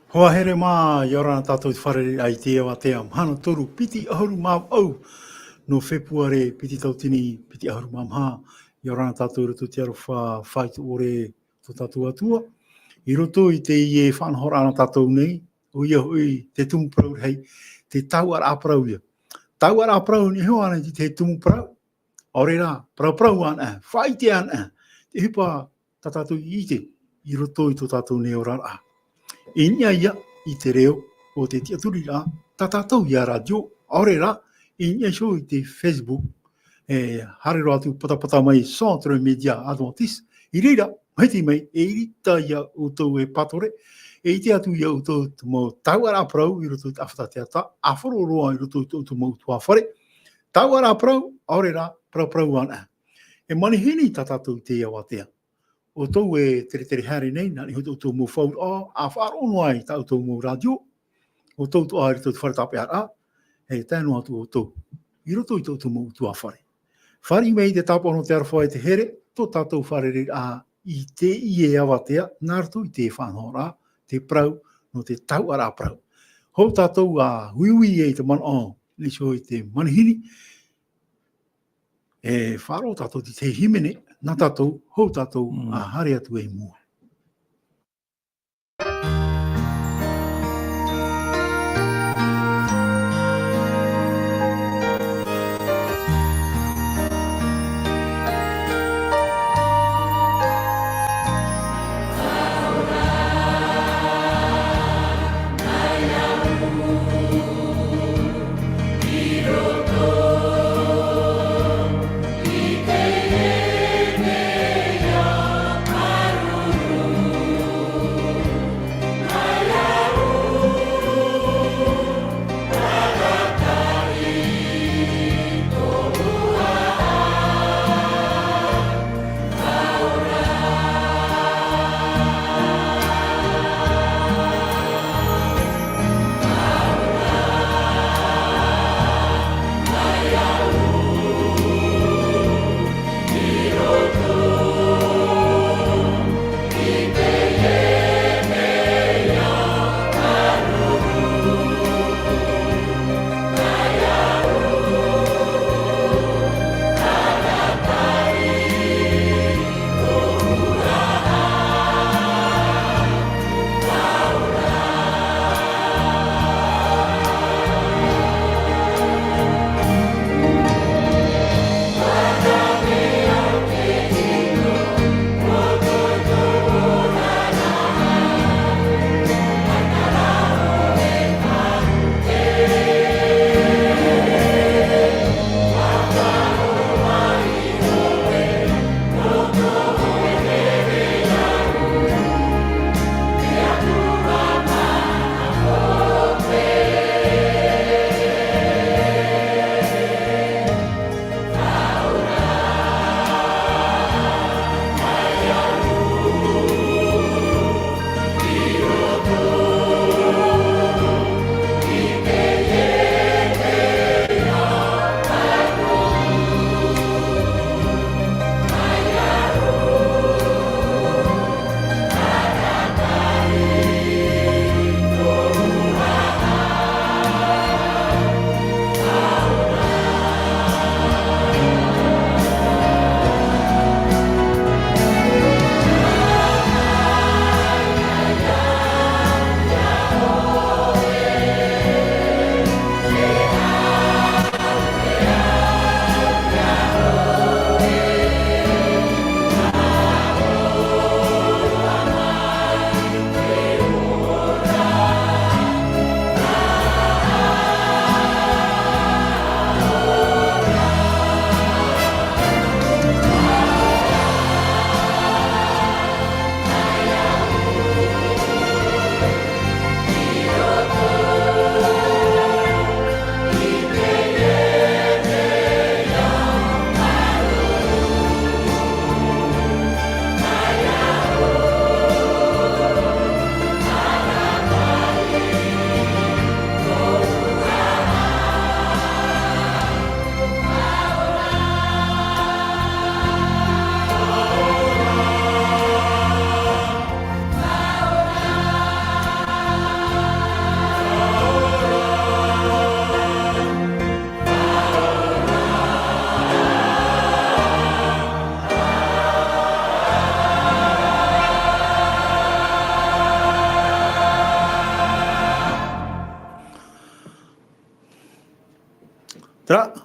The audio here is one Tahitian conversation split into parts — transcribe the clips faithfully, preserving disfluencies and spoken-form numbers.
Hoa here mā, ʻia ora na tātou i te fārereiraʻa i te Awatea mahana toru piti ʻahuru mā vaʻu nō Fepuare piti tauatini piti ʻahuru mā maha. ʻIa ora na tātou i roto i te aroha faʻaitoito ʻore o tō tātou Atua. I roto i teie faʻanahoraʻa nā tātou nei, ʻoia hoʻi te tumu parau rahi, te taoʻaraʻa parau ïa. Taoʻaraʻa parau, e niʻa iho ānei i te tumu parau, ʻaore rā, parauparau anaʻe, faʻaʻite anaʻe, te ʻohipa tā tātou i ʻite i roto i tō tātou nei oraraʻa. I niʻa ïa i te reo o te tiʻaturiraʻa, tā tātou ïa rātio, ʻaore rā, i niʻa iho i te Facebook, e, haere roa atu patapata mai Centre Média Adventiste, i reira, mahiti mai, e ʻirita ïa ʻoutou e pātore, e ʻite atu ïa ʻoutou i te mau taoʻaraʻa parau i roto i te ʻāfata teata, ʻāfaro roa i roto i tō ʻoutou mau ʻutuāfare, taoʻaraʻa parau, ʻaore rā, parauparau anaʻe. E manihini tā tātou i te Awatea. ʻOutou e teretere haere nei, nā niʻa iho i tō ʻoutou mau fauraʻo, ʻa faʻaroʻo noa ai tā ʻoutou mau rātio, ʻoutou atoʻa i roto i te fare tāpeʻaraʻa, e tae noa atu ʻoutou i roto i tō ʻoutou mau ʻutuāfare. Fāriʻi mai i te tāpaʻo nō te aroha e te here, tō tātou fārereiraʻa i teie Awatea, nā roto i te faʻanahoraʻa, te parau, nō te taoʻaraʻa parau. Hou tātou ʻia uiui i te manaʻo, i niʻa iho i te manihini, e faʻaroʻo tātou i te hīmene, nā tātou, hou tātou Mm. ʻia haere atu i mua.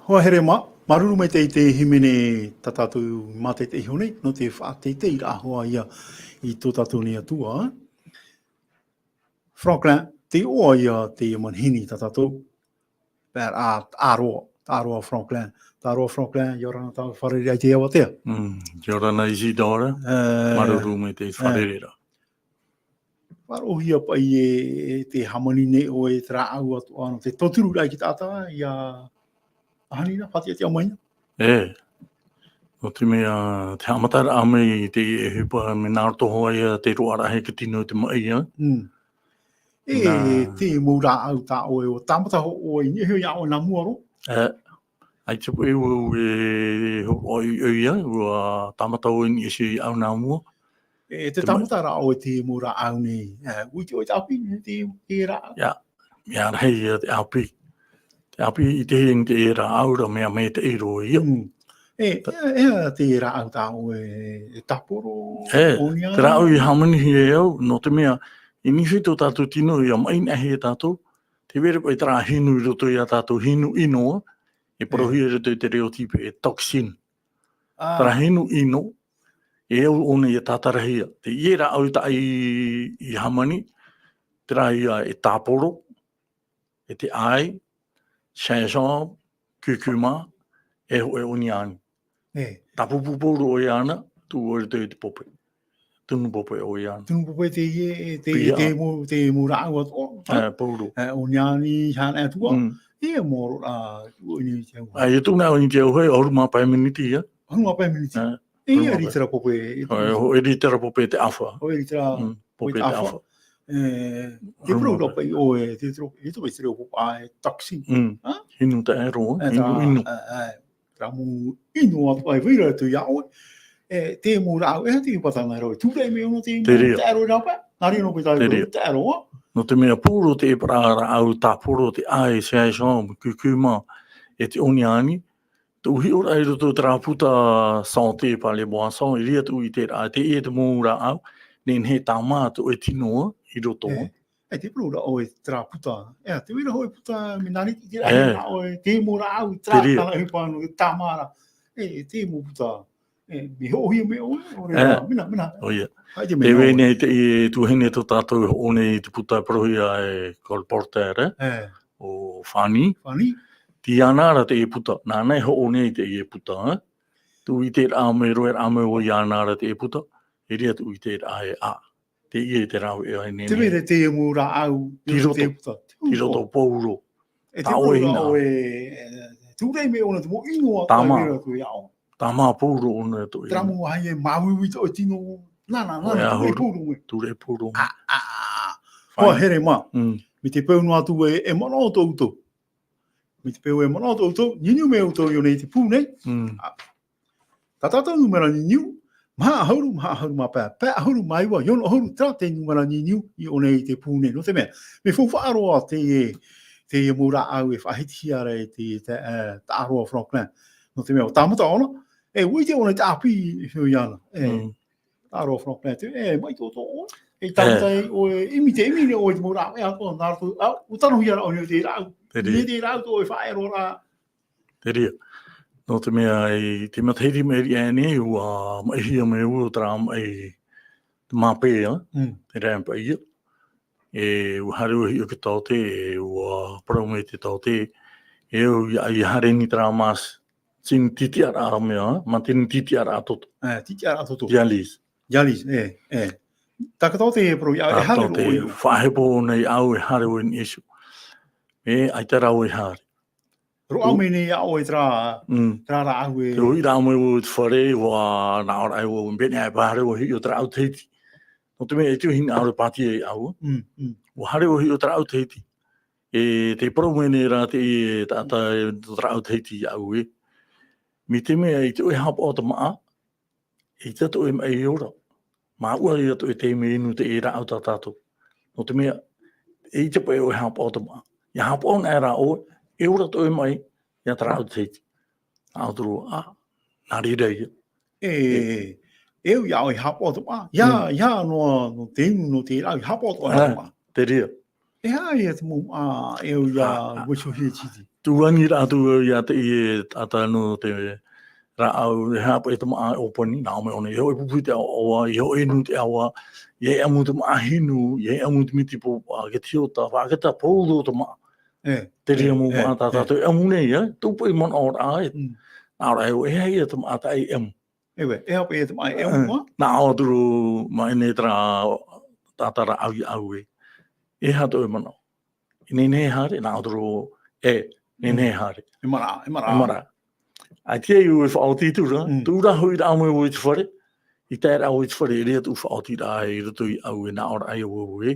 Hoa here mā, māuruuru maitaʻi i te hīmene tā tātou i mātaʻitaʻi iho nei, nō te faʻateiteiraʻa hoʻi ia i tō tātou nei Atua. Franklin, tē ʻoaʻoa ia te manihini tā tātou. Pērā, tāʻaroa, tāʻaroa Franklin, tāʻaroa Franklin, ʻia ora na tāʻu fārereiraʻa i teie avatea. Mm, ʻia ora na Isidora, Eh, māuruuru maitaʻi i te eh. fārereiraʻa. Faʻaroʻohia paʻi e, e te hāmani nei ʻoe i te rāʻau atoʻa nō te tautururaʻa i te taʻata, ʻia āhani na, faʻatiʻatiʻa mai na. E, nō te mea, te haʻamataraʻa mai i te, e hipa, mea nā roto hoʻi ia te roaraʻa hei te tino i te maʻi, ā. Mm. E, Nā te mau rāʻau tā ʻoe, ʻua tāmata hoʻi ʻoe i niʻa iho iā ʻoe nā mua roa. E, ʻaita paʻi ʻoe e hōroʻa i, i, ia, ʻua tāmata ʻoe i niʻa iho iāʻu nā mua. E, te Te ma- tāmata rā ʻoe te mau rāʻau nei, e, ʻua ʻite ʻoe te ʻāpī, te, te rāʻau. Ia, mea rahi ia te ʻāpī. Te ʻāpī i te hea i te rāʻau ra mea maitaʻi roa ia. Mm. E, Ta- e, e, te rāʻau tā ʻoe, e tāporo, E, ʻōniani. te rāʻau i hāmanihia e au, nō te mea, i niʻa iho tō tātou tino, ʻia maʻi noa hia tātou, tē vai ra paʻi terā hinu i roto iā tātou, hinu ʻino, e parauhia i roto i te reo tīpī e toxin. Ā. Terā hinu ʻino, e au ʻōna ʻia tātarahia. Teie rāʻau tā ʻoe i, i hāmani, terā ia e tāporo, e te ʻae, gingembre, curcuma, e hōʻē ʻōniani. E. Tāpūpū pauroa ʻoe iāna, tuʻu ʻoe i roto i te pope. Tunu pope ʻoe iāna. Tunu pope teie, te, Pīhaʻa. te mau, te mau rāʻau atoʻa, E, pauroa. E, ʻōniani, haere atu ā. Mm. E, mau roa, tuʻu ʻoe i te au. Ā, ʻia tuʻu noa ʻoe i te au, e ʻahuru mā pae miniti, ia. ʻAhuru mā pae miniti. E, E, ʻahuru mā pae. ʻaita terā pope, e, Ā, e, hōʻē litera pope te ʻāfa. Hōʻē litera Mm, pope pope te te ʻāfa. ʻāfa. E, te ʻAhuru mā parau pae. rā paʻi ʻoe, te tro-, e tō paʻi te reo popaʻā e toxin. Mm. Ā? Hinu taʻero, E, hinu tā, ʻino. e, e, terā mau ʻino atoʻa e vai ra atu iā ʻoe. E, te mau rāʻau, e, te pātana rā, e tūraʻi mai ʻōna te mau Te reira. taʻero rā paʻi. Nā reira nō paʻi tā Te reira. taʻero, ā? Nō te mea pauroa te ʻēpara rāʻau tāporo, te ʻae, gingembre, curcuma, e te ʻōniani, tuʻu hiʻoraʻa i roto i terā puta santé par les boissons, i reira tuʻu i terā, teie te mau rāʻau, nehenehe e tāmā tō ʻoe tino i roto. E, e te parau ra ʻoe terā puta. E, tē vai ra hōʻē puta, mea nā reira i te rā, E. rā ʻoe, te mau rāʻau, terā, Te reira. tāna e pāno, tāmā ra. E, te mau puta. E, mea hoʻohia mai ʻoe, ʻaore E. rā, mea nā, mea nā. ʻOia. Hai te mea Tē vai nō. nei te, e, tuahine tō tātou e hoʻo nei i te puta parauhia e colporteur, e? E. ʻO Fanny. Fanny. Teie ra teie puta. Nāna e hoʻo nei i teie puta, e? Tuʻu i terā mea, roaraʻa mai ʻoe iāna ra teie puta. I reira tuʻu i terā e ʻā. Teie te rāveʻa e nehenehe. Tē vai ra te mau rāʻau, Tei roto. te puta. Tei roto pauroa. E te Tāʻoe pauroa hinaʻaro. ʻoe, e, tūraʻi mai ʻōna te mau ʻino atoʻa Tāmā. e vai ra atu iā ʻoe. Tāmā pauroa ʻōna tō Terā ʻino. mau vāhi e māuiui tō ʻoe tino. Nā, nā, nā, Hōʻē tūraʻi ʻahuru. pauroa mai. Tūraʻi pauroa mai. Ā, ā, ā. Fine. Hoa here mā. Mm. Mai te peu noa atu e, e manaʻo tō ʻoutou. Mai te peu e manaʻo tō ʻoutou, niuniu mai ʻoutou i ʻō nei i te pū nei. Mm. Ā. Tā tātou nūmera niuniu, maha ʻahuru, maha ʻahuru mā pae, pae ʻahuru mā iva, i ono ʻahuru, terā te nūmera niuniu i ʻō nei i te pū nei. Nō te mea, mea faufaʻa roa teie, teie mau rāʻau e faʻahitihia ra e te, te, e, tāʻaroa Franklin. Nō te mea, ʻua tāmata ʻōna, e, ʻua ʻite ʻōna i te ʻāpī i hōʻē iāna. E, Mm. tāʻaroa Franklin, te, e, maʻi tō, tō, ʻoe. E tāmata E. ai ʻoe, ʻimi te, ʻimi nei ʻoe i te mau rāveʻa atoʻa, nā roto, ā, ʻua tanohia ra ʻoe i te rāʻau. Te reira. I te rāʻau tō ʻoe faʻaroʻo ra. Te reira. Nō te mea, i te matahiti mai i ʻō nei, ʻua maʻihia mai au terā maʻi te māpē, ā, Mm. te rāmpa ia. E, ʻua haere ʻoe i hiʻo i te taote, e, ʻua parau mai te taote, e au ia, ia haere nei terā mas-, tini titiʻaraʻa mea, ā, matini titiʻaraʻa toto. E, titiʻaraʻa toto. Dialyse. Dialyse, e, e. Tā te taote e parau ia, e Tā haere taote, roa ʻoe. faʻahepo nei au e haere ʻoe i niʻa iho. E, ʻaita rā ʻoe e haere. Roaʻa Tō- mai nei iā ʻoe terā, Mm. terā rāʻau e. Te uiraʻa mai ʻoe i te fare, ʻua nā ʻō ra ʻoe, pēnei e haere ʻoe i hiʻo terā ʻau Tahiti. Nō te mea, e te hinaʻaro pātia iāʻu. Mm, mm. ʻUa haere ʻoe i hiʻo terā ʻau Tahiti. E, tē parau mai nei rā te, e, taʻata, e, terā ʻau Tahiti iāʻu e. Mai te mea, ʻeita ʻoe e haʻapaʻo i te māʻa, ʻeita tō ʻoe maʻi e ora. Māuʻa ia tō ʻoe taime e inu te rāʻau tā tātou. Nō te mea, ʻeita paʻi ʻoe e haʻapaʻo i te māʻa. ʻIa haʻapaʻo anaʻe rā ʻoe, e ora tō ʻoe maʻi, ʻia terā ʻau Tahiti. Nā ʻō atu ra, ā, nā reira ia. E, E. e au ia ʻoe e haʻapaʻo i te māʻa. ʻIa, Mm. ʻia noa, nō te inu, nō te rāʻau, ʻia haʻapaʻo atoʻa i te Ā, māʻa. te reira. E aha ia te mau, ā, e au ia Ā, ā. vaiihohia i te tītī. Tuaniraʻa atu au iā teie taʻata nō te rāʻau, e haʻapaʻo i te māʻa ʻōpani, nā ʻō mai ʻōna, e hoʻi pupu i te ʻaoʻaoa, e hoʻi inu te ʻaoa, e ʻamu te māʻa hinu, e ʻamu te miti pōpā, ke te hiota, faʻakata pauroa te māʻa. E, Te reira e, mau e, māʻa tā e. tātou e ʻamu nei, ā, tō paʻi manaʻoraʻa, e. Mm. Nā ʻō ra, e, e aha ia te māʻa tā e ʻamu. E, e aha paʻi ia te māʻa e ʻamu, ā? Nā ʻō atu ra, mai nei terā, taʻata rāʻau iā ʻoe. E aha tō manaʻo. E nehenehe haere, nā ʻō atu ra, e, nehenehe haere. E maraʻa, e maraʻa. E maraʻa. ʻAita e faʻaoti atu ra, Mm. tū ra hoʻi ra mai vau i te fare, i tae ra vau i te fare, e riro atu faʻaotiraʻa i roto iā ʻoe, nā ʻō ra ia vau e.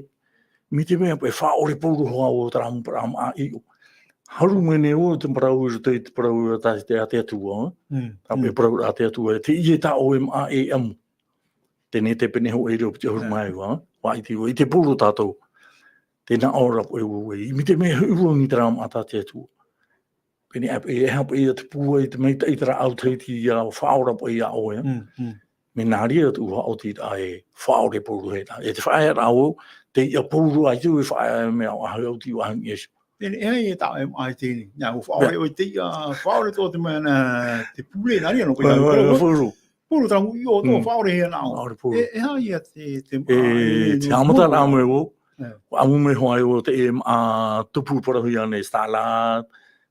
Mai te mea, e faʻaʻore pauroa hoʻi terā mau parau māʻa ʻiʻo. Haru mai nei vau te parau i roto i te parau tā te, a te Atua, Mm. tā Mm. te parau a te Atua, teie tā ʻoe māʻa e ʻamu. Teie te pene hōʻē ʻīrava piti ʻahuru mā iva, ā? Faʻaʻite vau, ʻite pauroa tātou. Tē nā ʻō ra paʻi vau e, mai te mea hoʻi vau i terā māʻa tā te Atua. Pēnei, e, e aha paʻi ia te pūai, te maitaʻi terā ʻau Tahiti ʻia faʻaora paʻi iā ʻoe, ā? Mm, mm. Mai nā reira tō faʻaotiraʻa e faʻaʻore pauroa hoʻi ra. E te faʻaea ra vau, teie pauroa ʻaita e faʻaea mea ʻaʻahu, ʻaʻahu i ʻō atu i ʻō atu i ʻō atu. Teie, e aha ia tā ʻoe māʻa i teie nei? Nā, ʻua faʻaʻore ʻoe teie, faʻaʻore tō te mea nā, te pule, nā reira nō paʻi Pā, nā, pā, pā, pauroa. Pauroa terā mau ʻiʻo tō Mm. faʻaʻore hia nā ʻō. Faʻaʻore pauroa. E, e aha ia te, te, E, e, te haʻamataraʻa mai vau. E. ʻUa ʻamu mai hoʻi vau te, e, ā, tupu parauhia nei, salad,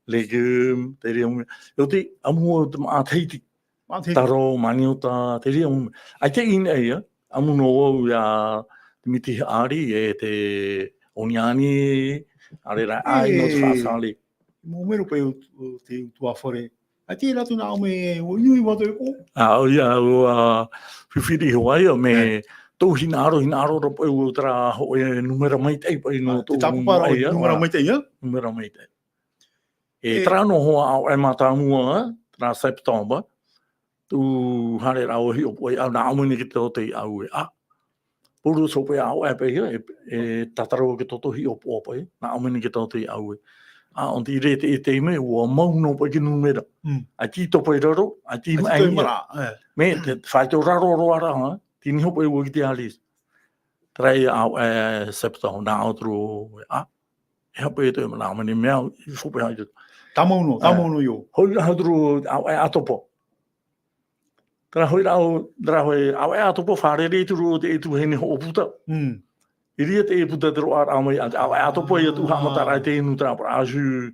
légumes, te reira mau mea. ʻOia hoʻi, ʻamu vau te māʻa Tahiti. Māʻa Tahiti. Taro, maniota, te reira mau mea. ʻAita i niʻa ia, ʻamu noa vau ia te miti haʻari, e te oniani, ʻaore rā, ʻāiʻa nō te E. faʻasale. Mau mero paʻi o, o te utuāfare. ʻAita e rātou nā ʻō mai, ʻua inu i mātou e kō. Ā, ʻoia, ʻua fifiri hoʻi ia, mea E. tō hinaʻaro, hinaʻaro ra paʻi ʻoe terā hōʻē nūmera maitaʻi paʻi nō Ā, tō te tāpapa ra māʻa ʻoe ia, nūmera ā, maitaʻi, ā? nūmera maitaʻi. E E. terā noa hoʻi ʻāvaʻe mātāmua, ā, terā September, tū haere ra vau e hiʻo paʻi, ā, nā ʻō mai nei ki te taote iā ʻoe, ā, Pauroa sō paʻi ʻāvaʻe paʻi ia, e, e tātarahapa te toto hiʻopoʻa paʻi, nā ʻō mai nei te taote iā ʻoe. Ā, ʻo te reira i teie taime, ʻua mau noa paʻi te nūmera. Mm. ʻAita i topa i raro, ʻaita i maʻa i niʻa. E. Mea, te, te faʻaitoito raro roa ra, ā, tei niʻa hoʻi paʻi vau i te Alice. Terā ia ʻāvaʻe, e, September, nā ʻō atu ra, ā, e aha paʻi te mea, nā ʻō mai nei mea, i fō paʻi haʻi te. Tāmau noa, tāmau noa i ʻō. Hoʻi ra atu ra, ʻāvaʻe ʻĀtopa. Terā hoʻi rā, terā hoʻi, ʻāvaʻe ʻĀtopa fārerei atu ra te tuahine hoʻo puta. Mm. I reira te puta te roaraʻa mai, ʻa, ʻāvaʻe ʻĀtopa ia tū haʻamataraʻa i te inu terā parau jus,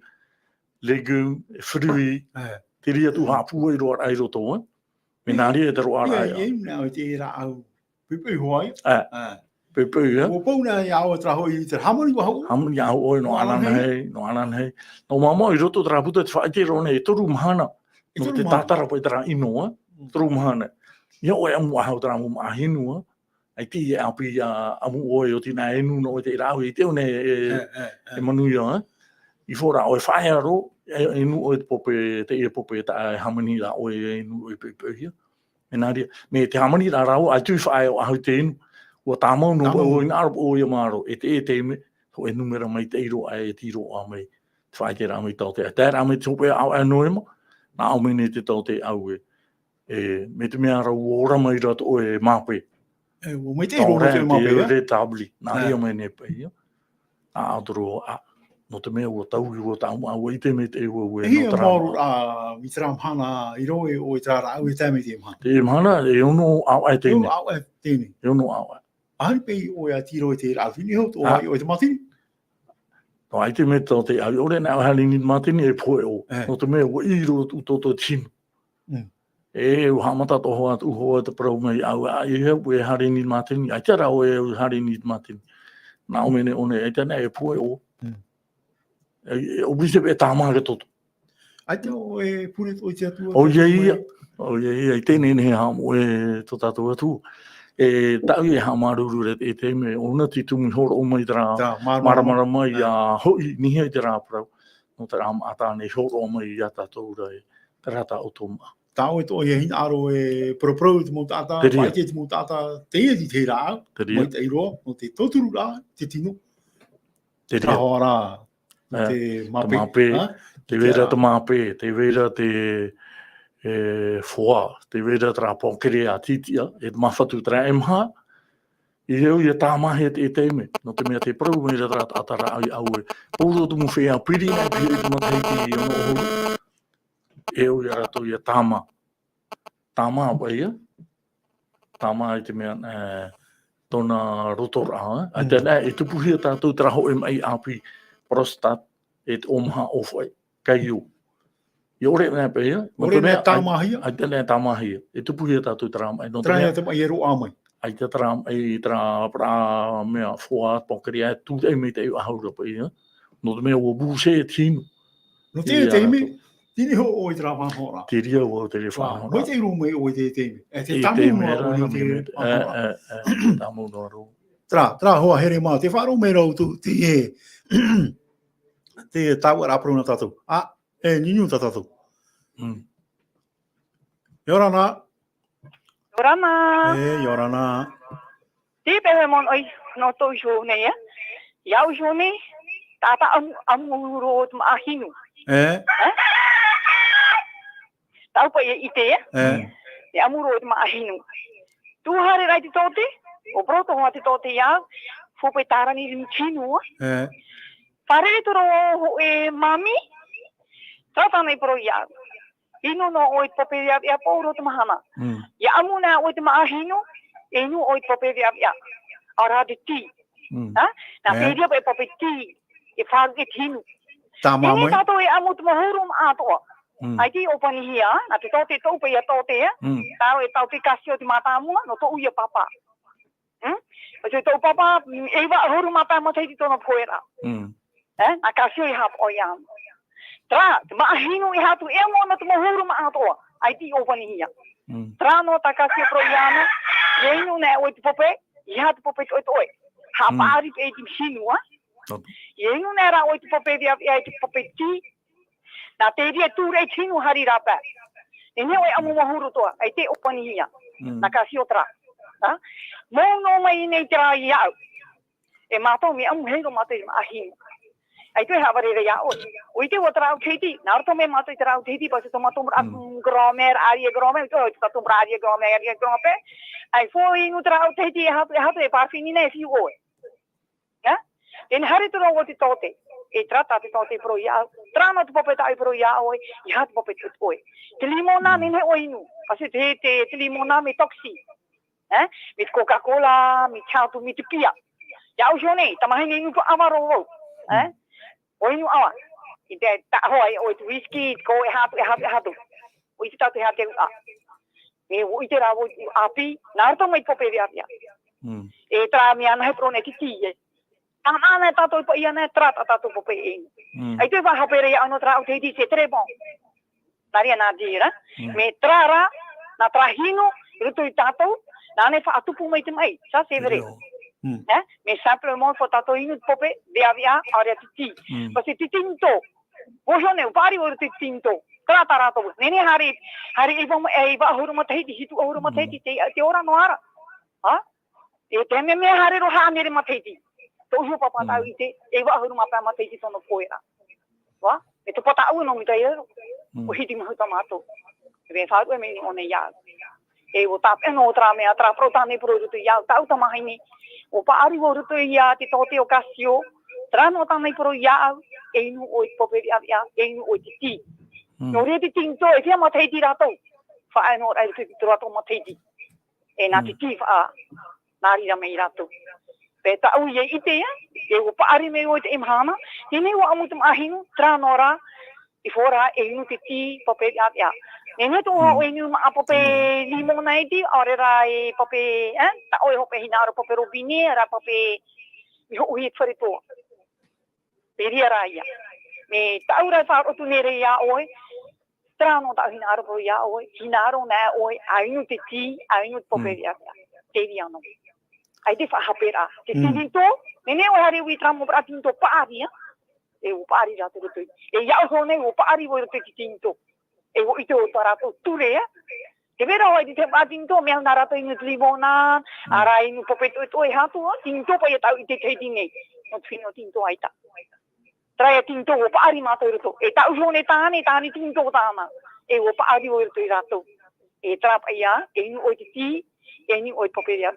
légumes, fruits, E. te reira tū haʻapūai roaraʻa i roto, ā. Mea nā reira te roaraʻa Ia, ia. ia, nā, ʻo te rāʻau. Poʻipoʻi hoʻi. E. E. Poʻipoʻi, ā. ʻUa pau nā iā ʻoe terā hoʻi, terā hāmani ua hau. Hāmani iā ʻoe, nō Nō ʻānānahi, Ānānahi. nō Ānānahi. Nō māmā, i roto terā puta te faʻaʻite roa nei, e toru mahana. E Nō toru te mahana. tātara paʻi terā inu, ā. Mm. Toru mahana. ʻIa ʻoe ʻamu ʻaʻahu terā mau māʻa hinu, ā. ʻAita e ʻāpī ʻia ʻamu ʻoe, ʻo tē nā inu noa ʻoe te rāʻau, ʻaita ʻoe nei e, E, e, e. e manuia, ā. I fō rā ʻoe faʻaea roa, e, inu ʻoe te pope, te, e pope tā e hāmani rā ʻoe, e inu ʻoe poʻipoʻihia. Mea nā reira, mea te hāmani rā rāua, ʻaita i faʻaea ʻaʻahu i te inu, ʻua tāmau noa Tāmau. paʻi ʻoe, hinaʻaro paʻi ʻoe ia māro, e te, e te mea, hōʻē nūmera maitaʻi roa, e tiro ā mai, te faʻaʻiteraʻa mai taote. Tae rā mai te hopeʻa ʻāvaʻe Noema, nā ʻō mai nei te taote ʻāvaʻe. E, mai te mea rā ʻua ora mai rā tō ʻoe māpē. E, ʻua maitaʻi roa Taote, tō ʻoe māpē, e? Taote, nā E. reira mai nei paʻi ia. ʻĀ, ʻaore rā, ā, nō te mea ʻua taui, ʻua tāmau, ʻua ʻite mai te ʻoe, ʻoe, E, nō hia terā maoro, ā, i terā mahana, i roto i terā rāʻau e tae mai te mahana. Te mahana, e ono ʻāvaʻe teie nei. E ono ʻāvaʻe teie nei. E ono ʻāvaʻe. ʻAhani paʻi ʻoe ʻia tiro i te rāʻau hine hau, tō Ā. ʻoe, ʻoe te mātini. Nō ʻaita mea tō te ʻāvaʻe, ʻaore nā ʻoe haere i niʻa i te mātini, e pohe ʻoe. E. Nō te mea, ʻua ʻī roa tō, tō, tō te hinu. Mm. E, ʻua haʻamata atoʻa hoʻi, ʻua ʻoaʻoa te parau mai, ʻa, ʻa, e, e, e haere i niʻa i te mātini, ʻaita rā ʻoe, e haere i niʻa i te mātini. Nā ʻō mai nei ʻōna, ʻaita nā, e pohe ʻoe. Mm. E, e, ʻo Bishop e tāmā te toto. ʻAita ʻoe e pure atoʻa i te Atua, ʻOia te Atua ia. mai. ʻOia ia, i teie nei e haʻamoʻe tō tātou Atua. E, tāʻu e haʻamāuruuru ra i te, i te mea, ʻōna te tumu i hōroʻa mai terā Tā, māramarama. māramarama ʻia E. hoʻi, niʻa i terā parau. Nō terā maʻa tāne i hōroʻa mai iā tātou ra e, terā tā ʻoutou māʻa. Tā ʻoe atoʻa e hinaʻaro e paraparau i te mau taʻata, Te reira. faʻaʻite i te mau taʻata, teie te, te rāʻau, Te reira. maitaʻi roa, nō te tauturu rā, te tino. Te Te reira. hoa rā, E, te te māpē. māpē, Ha? tē vai ra Te te māpē, tē vai ra te, e, foie, tē vai ra terā pancréas tītiʻa, e te māfatu terā e maha, E au ia tāmāhia te, e te mea, nō te mea tē parau mai ra terā taʻata rāʻau iā ʻoe. Pauroa te mau feiā piri mai, piri te matahiti i ono ʻahuru. E au ia rātou ia tāmā. Tāmā paʻi ia. Tāmā i te mea, e, tōna rotoraʻa, e. ʻAita, e, e tupuhia tātou terā hōʻē maʻi ʻāpī, prostate, e te ʻōmaha ʻōfaʻi. Kaio. Ia ʻore nei paʻi ia. Nō te mea, ʻore nei tāmāhia? ʻAita, ʻaita nei tāmāhia. E tupuhia tātou terā maʻi, nō te mea, terā ia te maʻi e roaʻa mai. ʻAita terā maʻi, terā, terā mea, foie, pancréas, tūraʻi mai te ʻahu ra paʻi ia. Nō te mea ʻua bouché te hinu. Nō te, ia te imi, rātou. Tini hoʻo i terā faʻanahoraʻa. Te reira ʻua te reira faʻanahoraʻa. Mai te iro mai ʻoe te, te imi. E te tāmau noa roa i te, e, e, e, tāmau noa roa. Terā, terā hoa here mā, tē faʻaroʻo mai ra ʻoutou, te, e, te tāuʻaraʻa parau nā tātou. ʻĀ, e, niuniu tā tātou. Mm. ʻIa ora na. ʻIa ora na. E, ʻia ora na. Te pehe mon oi, nō tō iho nei, e. Iā ʻu iho nei, tātaʻamu, ʻamu roa te māʻa hinu. E. E? Tāʻu paʻi ia ʻite, e. E. E ʻamu roa te māʻa hinu. Tū haere ra i te tōte, ʻua parau atoʻa te tōte iāʻu, fō paʻi tārani rimi hinu, e. E. Fārerei atoʻa ra vau hōʻē māmī, terā tāna i parau iāʻu. Inu noa ʻoe i te pape veʻaveʻa pauroa te mahana. Mm. ʻIa ʻamu na ʻoe te māʻa hinu, e inu ʻoe i te pape veʻaveʻa. ʻAore rā te tī. Mm. Ha? Nā te reira paʻi pape tī, e faʻaruʻe te hinu. Tāmā mai. Teie tātou e ʻamu te mau huru māʻa atoʻa. Mm. ʻAita i ʻōpanihia, nā te tōte tōʻu paʻi ia tōte, e? Mm. Tāʻu e tōte Casio te mātāmua, nō tōʻu ia pāpā. Hmm? ʻO te tōʻu pāpā, mm, e iva ʻahuru mā pae matahiti tōna pohe ra. Mm. E, nā Casio i haʻapaʻo iāna. Terā, te māʻa hinu i haʻatu e ʻamu ana te mau huru māʻa atoʻa, ʻaita i ʻōpanihia. Mm. Terā noa tā Casio parau iāna, ʻia inu na ʻoe i te pape, ʻeiaha te pape toʻetoʻe. Haʻapaʻari paʻi i te hinu, a? Topa. ʻIa inu na rā ʻoe i te pape veʻaveʻa, i te pape tī, nā te reira e tūraʻi te hinu haere rā paʻi. E nehenehe ʻoe e ʻamu mau huru atoʻa, ʻaita i ʻōpanihia. Mm. Nā Casio terā. Ha? Mau noa mai nei terā iāʻu. E mātou mea ʻamu, e hei roa mātou i te māʻa hinu. ʻAita e haʻavare ra iā ʻoe. ʻUa ʻite vau terā ʻau tahiti, nā roto mai mātou i terā ʻau tahiti, paʻi te tō mātou maraʻa, mm, grand-mère, arrière-grand-mère, ʻo te tō mātou maraʻa arrière-grand-mère, arrière-grand-père. ʻAita e inu terā ʻau tahiti, e ʻeiaha, e ʻeiaha e parafini nei e fiu ʻoe. Ia? Teie nei haere atu ra vau i te tōte. E terā tā te tōte i parau iāʻu. Terā noa te pape tāʻu i parau iā ʻoe, ʻeiaha te pape toʻetoʻe. Te limona, mm, nehenehe ʻoe e inu. Parce que te, te, te limona mea toxique. E? Mai te Coca-Cola, mai te hā atu, mai te pia. Iā ʻu iho nei, tamahine inu paʻava roa vau. E? Mm. ʻUa inu ʻava. I te taʻahoa, ʻoe te whisky, te kō, ʻeiaha atu, ʻeiaha atu, ʻeiaha atu. ʻUa ʻite tātou e aha te uʻa. E, ʻua ʻite rā vau i te uʻa ʻāpī, nā roto mai i te pape veʻaveʻa. Mm. E terā mea anahe parau nei te tī, e. Tāna ana e tātou paʻi ana, terā tā tātou pape e inu. Mm. ʻAita e faʻahape ra iāʻu nō terā ʻau tahiti, c'est très bon. Nā reira, nā reira. Mm. Mea terā rā, nā terā hinu, i roto ia tātou, nāna e faʻatupu mai te maʻi. Ça, c'est vrai. Te reo. Mm. E? Mais simplement, faut tātou inu te pape veʻaveʻa, ʻaore rā te tī. Mm. Parce que te tinto, ʻua iho nei, ʻua paʻari vau i roto i te tinto. Terā tā rātou. Nehenehe haere, haere e iva, e iva ʻahuru matahiti, hitu ʻahuru matahiti, mm, te, te ora noa ra. Ha? E te mea, mea haere roa hānere matahiti. Tōʻu iho pāpā, mm, tāʻu i ʻite, e iva ʻahuru mā pae matahiti tōna pohe ra. Ua? E topa tāʻu nō mai te reira. Mm. ʻUa hiti mahuta mātou. E mea faʻaruʻe mai nei ʻōna iāʻu. E ʻua tāpeʻa noa terā mea, terā parau tāna i parau i roto iāʻu, tāʻu tamahine. ʻUa paʻari vau i roto ia te tōte ʻo Casio. Terā noa tāna i parau iāʻu, e inu ʻoe i te pape veʻaveʻa, e inu ʻoe i te tī. Mm. Nō reira te tinto, e fiha matahiti rātou. Faʻaea noa ra i roto i te toru atoʻa matahiti. E nā te, mm, tī faʻa, nā reira mai rātou. Paʻi tāʻu ia ʻite, e, e ʻua paʻari mai vau i teie mahana, teie nei ʻua ʻamu te māʻa hinu, terā noa rā, i fora e inu te tī, pape veʻaveʻa. Nehenehe atoʻa, mm, ʻoe e inu māʻa pape, mm, limona e tī, ʻaore rā e pape, e, tā ʻoe hoʻi paʻi hinaʻaro pape robinet, ʻaore rā pape, i hoʻohia i te fare toa. Te reira rā ia. Mea tāʻu rā e faʻaroʻo atu nei ra iā ʻoe, terā noa tāʻu hinaʻaro parau iā ʻoe, hinaʻaro na ʻoe, ʻa inu te tī, ʻa inu te pape, mm, veʻaveʻa. Te reira noa. ʻAita e faʻahape ra. Te, mm, tinto, nehenehe ʻoe e haere i terā mau maraʻa tinto paʻari, a? E ʻua paʻari rātou i roto i. E iāʻu iho nei, ʻua paʻari vau i roto i te tinto. E ʻua ʻite vau tā rātou ture, e. Te vera hoʻi i te mea tinto, mea nā rātou inu te limona, mm, ʻaore rā inu pape toʻetoʻe, ʻeiaha atu, tinto paʻi ia tāʻu i ʻite i te hiti nei. Nō te fenua tinto ʻaita. Terā ia tinto, ʻua paʻari mātou i roto. E tāʻu iho nei tāne, tāne tinto tāna. E ʻua paʻari vau i roto ia rātou. E terā paʻi ia, e inu ʻoe i te tī, e niʻa i te pape ʻia.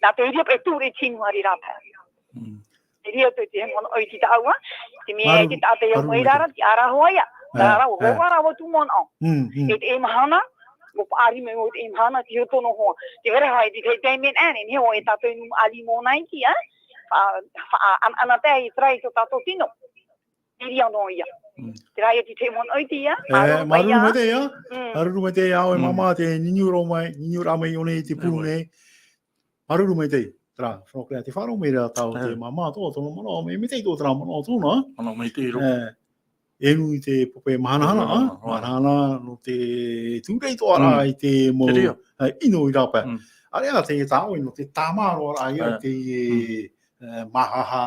Nā te reira paʻi e tū reira tino ʻāreʻa paʻi. Mm. Te reira te, te manaʻo iti tāua, te mea Maru, te taʻata ia maru mai maitaʻi. Rara, te ara hoa ia. Eh, Rara, o eh. Rara, o tū manaʻo. Mm, mm. E te mahana, o paʻari mai o te mahana, te hoto no hoa. Te vera hai, te, te, te mea ane, ne o e tātou nu ali mo nai ki, eh? Fa, fa, an, ana te i trai to tātou tino. Te reira no ia. Mm. Te reira te te manaʻo iti ia, Eh, aruru mai Maruru ia. Mai te ia. Mm. Aruru mai te ia, o e Mm. mama te niniu rō mai, niniu rā mai o nei te Te pū mai. Nei. Maruru mai te, terā, Franklin, te faro mai rā tau te Eh. mama tō, tōna manaʻo, mai, mai te tō terā manaʻo tōna. Manaʻo mai te iro. Eh, e nui te pape mahanahana, Pape ah, mahanahana. Mahanahana, no te tūrei tō ara Mm. i te mau, Te reira. Eh, ino i rāpae. Mm. Area te tāoi, no te tāmā roa rā ia Eh. te, Mm. eh, mahaha,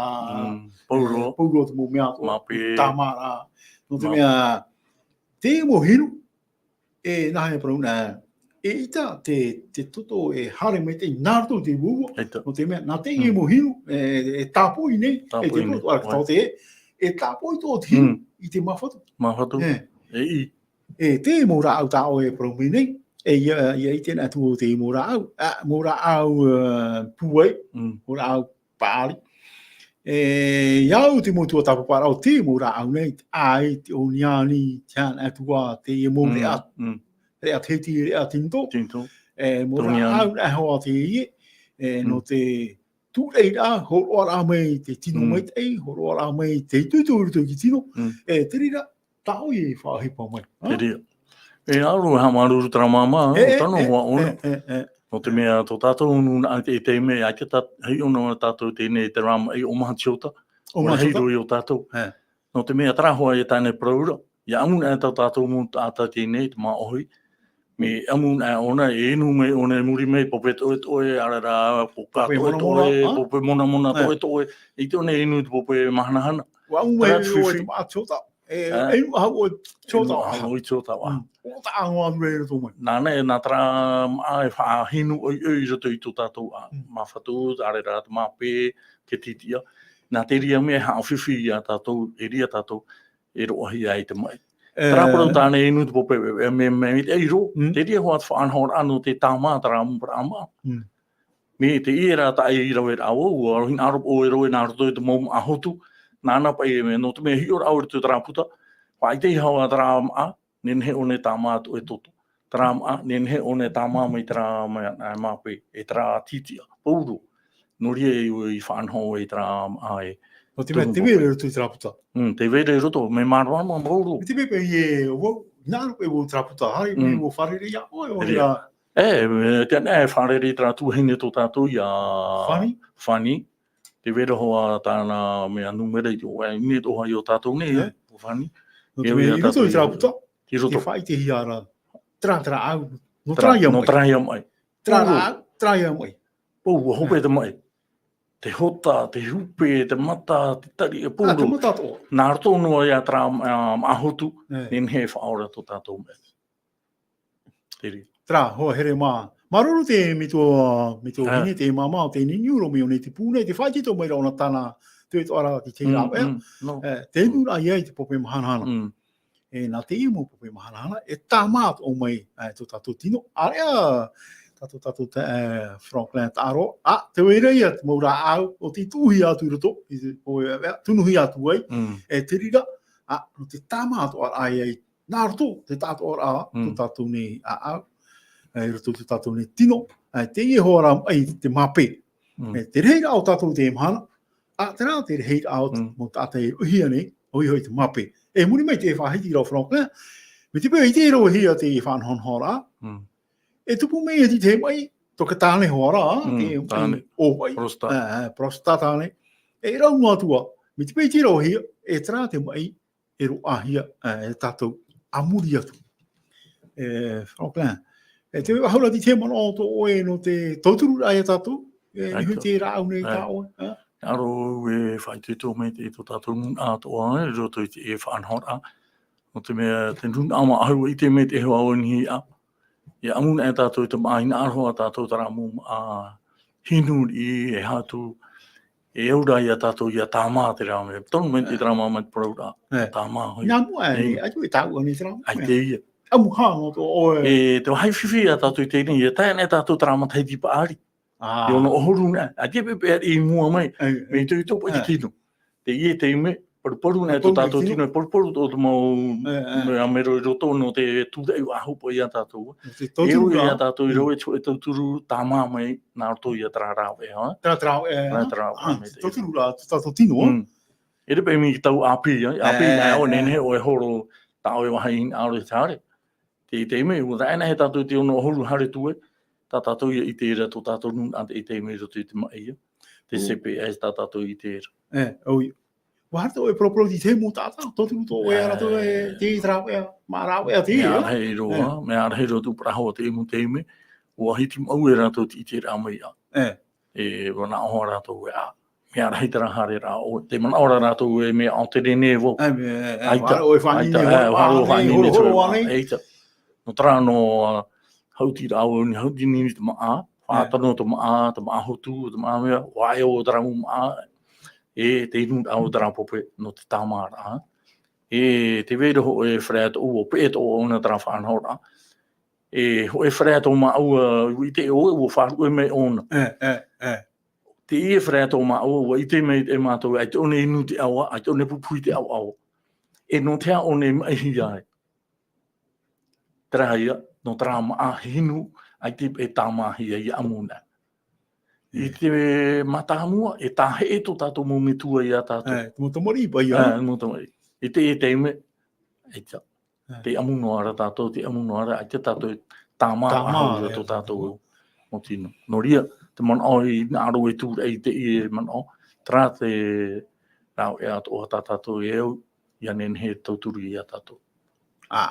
Mm. Pauroa. Eh, pauroa te mau mea tō, Mape. Tāmā rā. No te Mape. Mea, te mau hinu, e nā hea parau nā, e ʻita te, te toto e haere mai te nā roto i te uaua. E ta- No te mea, nā te Mm. mau hinu, e, e tāpoi nei, Tāpoi e te nei. Toto, ara Wai. Tau te, e tāpoi tō te hinu Mm. i te māfatu. Māfatu. E. E i. E te mau rāʻau tāʻoe e parau mai nei, e ia, ia ʻite na atu o te mau rāʻau, a, mau rāʻau, e, pūai, Mm. mau rāʻau paʻari. E, ia au te mau tuatāpaparaʻa o te mau rāʻau nei, ʻaita, te oniani, te hana atua, te ia mau Mm, reʻa, mm. Reʻa teiti, reʻa tinitō. Tinitō. E, mau Te oniani. Rāʻau nā hoa te ie, e, no Mm. te tūreiraʻa, hōroʻaraʻa mai te tino Mm. maitaʻi, hōroʻaraʻa mai te itoito i roto i te tino, Mm. e, te reira, tāʻoi e faʻaʻohipa mai. Te reira. E, aro e haʻamāuruuru terā māmā, E, e, tano e, hoa ʻona. E, e, e. No te mea, tō tātou nūnaʻa te, te mea, ʻaita tā, hei ʻona tātou tēnei, terā maʻi o Mahatiota. O Ora hei Mahatiota. Roi o tātou. E. No te mea, terā hoa e tāne parau ra. Ia ʻamu na e tā tātou mau taʻata tēnei, te māʻohi. Me ʻamu na e ʻona, e inu mai ʻona i muri mai, pape toʻetoʻe, ara rā, ko ka Pape monamona, toʻetoʻe, a? Pape monamona E. Toʻetoʻe. I te ʻona e inu te pape mahanahana. Ua ʻamu mai Terā e te ʻoe fifi. Te Mahatiota. E, Ah. E inu aha ʻoe te Mahatiota. E inu aha ʻoe te Mahatiota. Mm. O tā ʻamu atu e roto mai. Nāna e nā terā maʻa e faʻahinu ʻoiʻoi i roto i tō tātou ʻā. Mm. Māfatu, ara rā, te mape, te titiʻa. Nā te reira mea e haʻafifi ia tātou, e reira tātou, e roaʻahia ai te maʻi. E. Terā parau tāne inu te pape, e, me, me, me te ʻairo, Mm. te reira hoa te faʻanahoraʻa no te tāmā, terā mau parau maʻa. Mm. Me te ia rā taʻi i rave rā, ua, ua, hinaʻaro ʻoe e rave nā roto i te mau maʻa hotu, nāna paʻi e mea, no te mea hiʻo rā ʻoe i roto i terā puta, faʻaʻite i hawa terā maʻa, nehenehe ʻona e tāmā atu e toto. Terā maʻa, nehenehe ʻona e tāmā mai terā maʻa, ā, mape, e terā titiʻa, pauroa. No reira i, i faʻanaho ai terā maʻa e No te mea, tonu te pape. Vera i roto i terā puta. Mm, te vera i roto, mea māramarama pauroa. Me te mea paʻi e, ua, nā roto e ua terā puta, haere mai Mm. ua fārerei ia ʻoe, ʻoe Te reira. Rā. E, me te ana e fārerei terā tuahine tō tātou ia Fani? Fani. Te vera hoa tāna mea numera i te, e, nei tō hai o tātou nei, E. E, o Fani. No te E, mea ia i roto i tātou terā ia. Puta, I roto. Te faʻaʻitehia ra, terā, terā au, no Terā, terā ia no maʻi. Terā ia maʻi. Terā Pauroa. Au, terā ia maʻi. Pau, ua hope E. Te maʻi. Te hota, te hupe, te mata, te tari, e Ah, te pauroa. Mata atoʻa. Nā roto noa ia terā, ā, maʻa hotu, E. Nehenehe e faʻaora tō tātou mea. Te reira. Terā, hoa here mā. Māuruuru te metua, metua Ā. Vahine, te māmā o te niniu rō mai o nei te pū nei, te faʻaitoito mai ra ʻona tāna, te toʻa ra ki te Mm, rāveʻa. Mm, no. E, te nūnaʻa ia i te pape mahanahana. Mm. E, nā te ia mau pape mahanahana, e tāmā atoʻa mai, e, tō tātou tino. Area, tā tō tātou te, e, Franklin Taʻaro. A, te vai ra ia, te mau rāʻau, o te tuʻuhia atu i roto, i te, o, e, e, tunuhia atu ai. Mm. E, te reira, a, no te tāmā atoʻa ra ia i nā roto te tātoʻaraʻa, Mm. tō tātou nei ʻāʻau, e, i roto i tō tātou nei tino, e, te ia hoʻi rā maʻi te mape. Mm. E, te rahiraʻa o tātou i teie mahana, a, terā te rahiraʻa o te Mm. mau taʻata e ʻohia nei, ʻoia hoʻi te mape. E muri mai te faʻahiti ra ʻo Franklin, mai te peu ʻite ra ʻoia te faʻanahonahoraʻa, Mm. e tupu mai ia te maʻi, tō te tāne hoʻi rā, Mm, te tāne. Ōvai. Prostate. E, e, prostate tāne. E rau noa atu ā, mai te peu ʻite ra ʻoia, e terā te maʻi, e roaʻahia, e, e tātou a muri atu. E, Franklin, e te mea hau ra te manaʻo tō ʻoe no te tauturu ra ia tātou, e, Aita. Niʻa i te rāʻau nei Aita. Tā ʻoe, e? Aro e faʻaitoito mai te, tō tātou nūnaʻa atoʻa, e, i roto i te, e, faʻanahoraʻa. No te mea, te nūnaʻa maʻahu ʻite mai te hoa o nihi a. Ia ʻamu na e tātou i te maʻa hinaʻaro a tātou terā mau maʻa hinu riʻi e hatu, e au ra ia tātou ia tāmā terā mea. Tonu mai te E. Terā mau mea te parau ra. E. Tāmā hoʻi. Nā mua e, Ei. Ai, e tāua nei terā mau Ai mea. Te ia. ʻamuhā nō tō ʻoe. E, te vāhi fifi ia tātou i teie nei, e tae ana tātou terā matahiti paʻari. Ā. E ono ʻahuru nei, ʻaita e peʻapeʻa i mua mai, e, e. Mea itoito paʻi te tino. Teie taime, paruparu nei tō tātou tino, e paruparu tō te mau, e, e, mea mero i roto nō te tūraʻi faʻahou paʻi ia tātou. Nō te tauturu ia tātou i rave, e tauturu tāmā mai, nā roto ia terā rāveʻa, ā? Terā, terā rāveʻa, ā? Terā rāveʻa, ā, mai te tauturu rā, tō tātou tino, ā? Mm. E rave mai i te tau ʻāpī, ā? ʻĀpī, e, nā ʻoe, e, nehenehe ʻoe e horo, tā ʻoe vāhi hinaʻaro i te haere. Te, teie nei, ʻua tae ana tātou i te ono ʻahuru haere atu ai, tā tātou ia i ʻite ra tō tātou nūnaʻa i teie nei i roto i te maʻi ia. Te C P S tā tātou i ʻite ra. E, ʻoia. ʻUa haere atu ʻoe e parauparau i te mau taʻata, tauturu atoʻa ʻoe ia rātou e, e, te rāveʻa, mā rāveʻa te, e, mea rahi roa, e, mea rahi roa tō parau i teie mau taime, ʻua hitimaʻu e rātou te ʻiteraʻa mai ā. E. E, ʻua manaʻo rātou ē, ā, mea rahi terā haereraʻa ʻoe. Tē manaʻo ra rātou ē, mea ʻaore nei vau. Ā, mea, e, e, ʻaita, ʻaita, e, ʻaita, e, ʻaita, e, horo, horo, horo, horo, ʻaita. Nō terā noa, ā, haʻutiraʻa ʻoe, haʻuti nei te māʻa, faʻatano te māʻa, te māʻa hotu, te māʻa mea, ʻua ʻaʻe ʻo terā mau māʻa, e, te inuraʻa o terā pape, nō te tāmāraʻa. E, tē vai ra hōʻē fare atoʻa, ʻua peʻe atoʻa ʻōna terā faʻanahoraʻa. E, hōʻē fare atoʻa māʻa, ʻua ʻite ʻoe, ʻua faʻaruʻe mai ʻōna. E, e, e. Teie fare atoʻa māʻa, ʻua ʻite mai e mātou, ʻaita ʻōna e inu te ʻāvaʻa, ʻaita ʻōna e pupuhi te ʻāvaʻa. E nō te aha ʻōna e maʻihia ai? Terā ia, nō terā māʻa hinu, ʻaita e tāmāhia ia ʻamuna. E. I te mātāmua, e tāheʻe tō tātou mau metua ia tātou. E, te mau tamariʻi paʻi ia. E, te mau tamariʻi. I te, i te taime, ʻaita. E. Tē ʻamu noa ra tātou, tē ʻamu noa ra, ʻaita tātou e tāmā, tāmā faʻahou ra, e, tō tātou mau tino. Nō reira, te manaʻo i hinaʻaro e tūraʻi i teie manaʻo, terā te rāveʻa atoʻa tā tātou e au, ʻia nehenehe e tauturu ia tātou. Ā,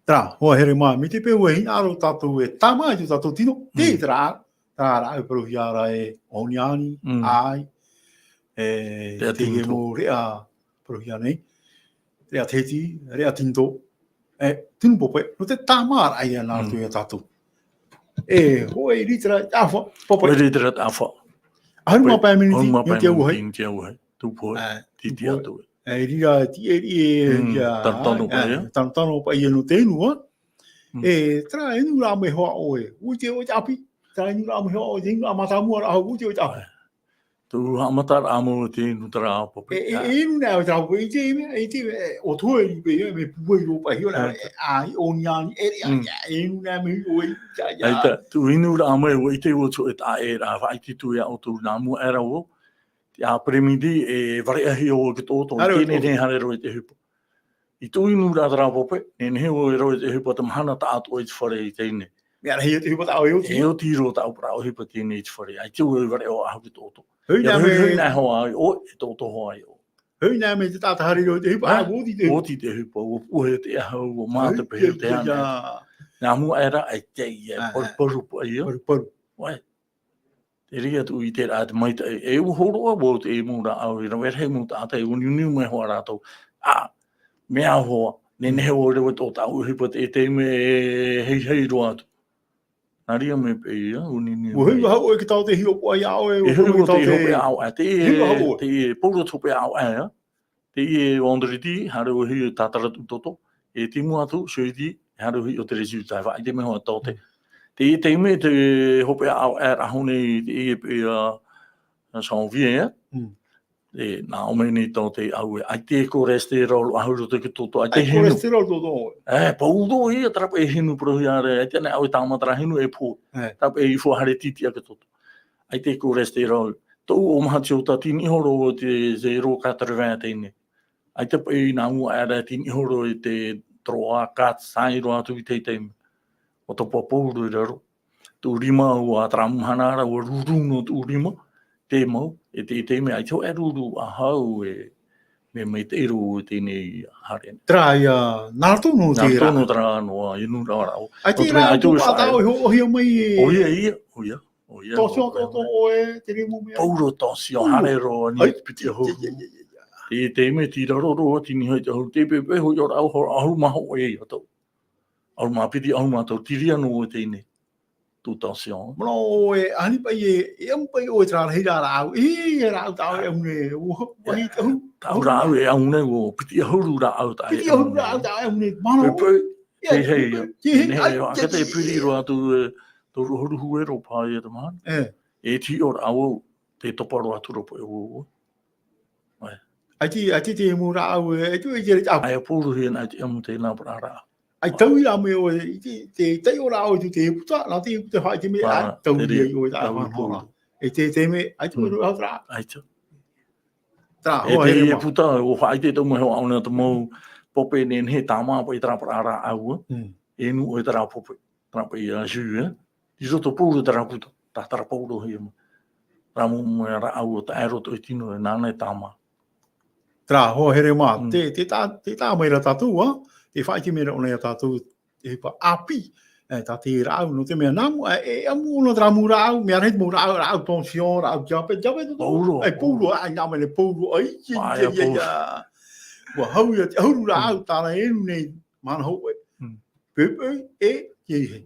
terā, hoa here mā, mai te peu e hinaʻaro tātou e tāmā i tō tātou tino, te, mm, terā, terā rāʻau e parauhia ra e ʻoniani, mm, ʻāʻai, e, teie mau reʻa parauhia nei, reʻa teheti, reʻa tinitō, e, tunu pape, nō te tāmāraʻa ia nā roto, mm, ia tātou. E, hōʻē litera ʻāfa, pape. Hōʻē litera ʻāfa. ʻAhuru mā pae miniti, ʻahuru mā pae miniti, nō te auahi. Nō te auahi. Tūpohe, ā, titi atu. Ā, i reira, ti-, e, e, mm, ia, tano, tano, ā, paʻi, ā, tano, tano paʻi ia nō te inu, ā. Mm. E, terā inuraʻa mai hoʻi ʻoe, ʻua ʻite ʻoe te ʻāpī, terā inuraʻa mai hoʻi ʻoe, te inuraʻa mātāmua ra, ʻua ʻite ʻoe te ʻāpī. Tō haʻamataraʻa mau te inu terā pape. E, e, e inu nei ʻoe terā pape, i te mea, i te mea, e, ʻo tō e pape, e, mea pūai roa paʻi, ʻo nā, ā, e, ʻā, i ʻoniani, e, e, mm, e, e inu nei mea ʻoe, ia, ia. ʻAita, tō inuraʻa mai, ʻua ʻite ʻoe te taʻa e rā, faʻaʻite atu ia ʻoutou nā mua aʻe ra vau, te après-midi, e vareʻahia ʻoe i te toto, i teie nei haere roa i te ʻohipa. I tō inuraʻa terā pape, nehenehe ʻoe e rave i te ʻohipa, te mahana taʻa atoʻa i te fare i teie nei. Mea rahi te ʻohipa tā ʻoe e oti. E oti roa tāʻu parau ʻohipa i teie nei i te fare, ʻaita ʻoe e vareʻa faʻahou i te toto. Hoʻi nā, hoʻi, mea hoʻi nā hoʻi ʻoe, e toto hoʻi ʻoe. Hoʻi nā mea te taʻata haere roa i te ʻohipa, ā, ʻua oti te ʻohipa. ʻUa oti te ʻohipa, ʻua puʻe te ʻahu, ʻua mātā paʻi te hana. Nā mua aʻe ra, ʻaita ia, ā, paruparu paʻi ia. Paruparu. ʻOe. Te reira atu i terā te maitaʻi, e ʻua hōroʻa vau i te mau rāʻau, e rave rahi mau taʻata, e ʻua niuniu mai hoʻi rātou. Ā, mea hoʻi, nehenehe ʻoe e rave i tō tāʻu ʻohipa i te taime e heihei roa atu. Nā reira mea paʻi ia, ʻua niuniu mai. ʻUa hoʻi vau ʻoe i te taote hiʻopoʻa ia ʻoe, e hoʻi vau i te taote hiʻopoʻa ʻāvaʻe, te, te, pauroa te hopeʻa ʻāvaʻe, ā. Teie vendredi, haere ʻoe e hiʻo i te tātara tuʻu toto. E te mua atu, jeudi, haere ʻoe e hiʻo i te résultat, e faʻaʻite mai hoʻi te taote. Teie taime te hopeʻa ʻāvaʻe e rave nei i teie paʻi, ā, janvier, ā. Mm. E, nā ʻō mai nei te taote ʻāvaʻe, ʻaita e cholestérol faʻahou i roto i te toto, ʻaita e hinu. Cholestérol toto. E, pauroa ia, terā paʻi e hinu parauhia ra, ʻaita e nehenehe ʻoe e tāmā terā hinu e pō. E. Terā paʻi e faʻaʻite atu i te toto. ʻAita e cholestérol. Tōʻu ʻo Mahatiota, tini ʻahuru te zéro quatre-vingts teie nei. ʻAita paʻi nā mua aʻe ra tini ʻahuru i te trois, quatre, cinq roa atu i te taime. ʻUa topa pauroa i raro. Tōʻu rima ʻua, terā mahana ra ʻua ruru noa tōʻu rima. Te mau, e te, te mea, ʻaita hoʻi e ruru faʻahou e, mea maitaʻi roa teie nei haere. Terā ia, nā roto noa terā. Nā roto noa terā noa, e nū rā rā. ʻAita e rā, ʻaita e faʻa-, ʻoe hoʻi mai e. ʻOia, ʻoia, ʻoia. ʻOia, tension ʻoia, ʻoia. Tension atoʻa ʻoe, te rima mea. Pauroa tension, haere roa, nā te piti ʻahuru. Te, te mea tei raro roa, tini ʻahuru i te ʻahuru, te pepe, hoʻi ʻo rā, ʻahuru, ʻahuru mā hōʻē ia tau. ʻAhuru mā piti, ʻahuru mā toru, tei reira noa teie nei. Tō tension. Manaʻo e, ani paʻi e, e ʻamu paʻi ʻoe terā rahi rā rāʻau, e, e rāʻau tā ʻoe e ʻamu nei, ʻua, ʻua hiti ʻahuru. Tāʻu rāʻau e ʻamu nei, ʻua piti ʻahuru rāʻau tā ʻoe e ʻamu nei. Piti ʻahuru rāʻau tā ʻoe e ʻamu nei, manaʻo. Pepe. E Tei hei, tei hei, tei hei, ai, aka te piri roa atu, e, tō ruahuru huero paha ia te mahana. E. E tiʻo ra au, te topa roa atu ra poʻe ʻoe. Ai. Ai te, ai te, te mau rāʻau, e, ai te, ai te, ai. Ai a pōruhia na te ʻamu tēnā parau rāʻau. Ai tau i rā mai ʻoe, i te, te, taiʻo rāʻau i te, te puta, nā te puta faʻaʻite mai, ai tau i ai ʻoe, ai pōru. E te, te mea, ai te, mm, rāʻau rā. Ai te. Terā, e hoa te here mā. Puta, ʻua faʻaʻite tau mai hoʻi ʻōna te mau pope nehenehe tāmā paʻi terā parau rāʻau, e. Mm. E nū ʻoe terā pope, terā paʻi a jus, e. I roto pōuru terā puta, tātara pōuruhia mai. Terā mau mea rāʻau taʻa ʻē roto i te tino, e nāna e tāmā. Terā, hoa here mā, mm, te, te tā, te tā mai ra tātou, ā, te faʻaʻite mai ra ʻōna ia tātou, te ʻohipa ʻāpī, e, tā te rāʻau, nō te mea nā mua, e, e ʻamu ʻōna terā mau rāʻau, mea rahi te mau rāʻau, rāʻau tension, rāʻau diabete, diabete, tō, pōuru, e, pōuru, ā, nā mua e pōuru, ai, ia, ai, ia, ia, pōuru. Ua hau ia te ʻahuru rāʻau, mm, tāna e inu nei, mahana hōʻē. Mm. Pepe, e, ia, ia.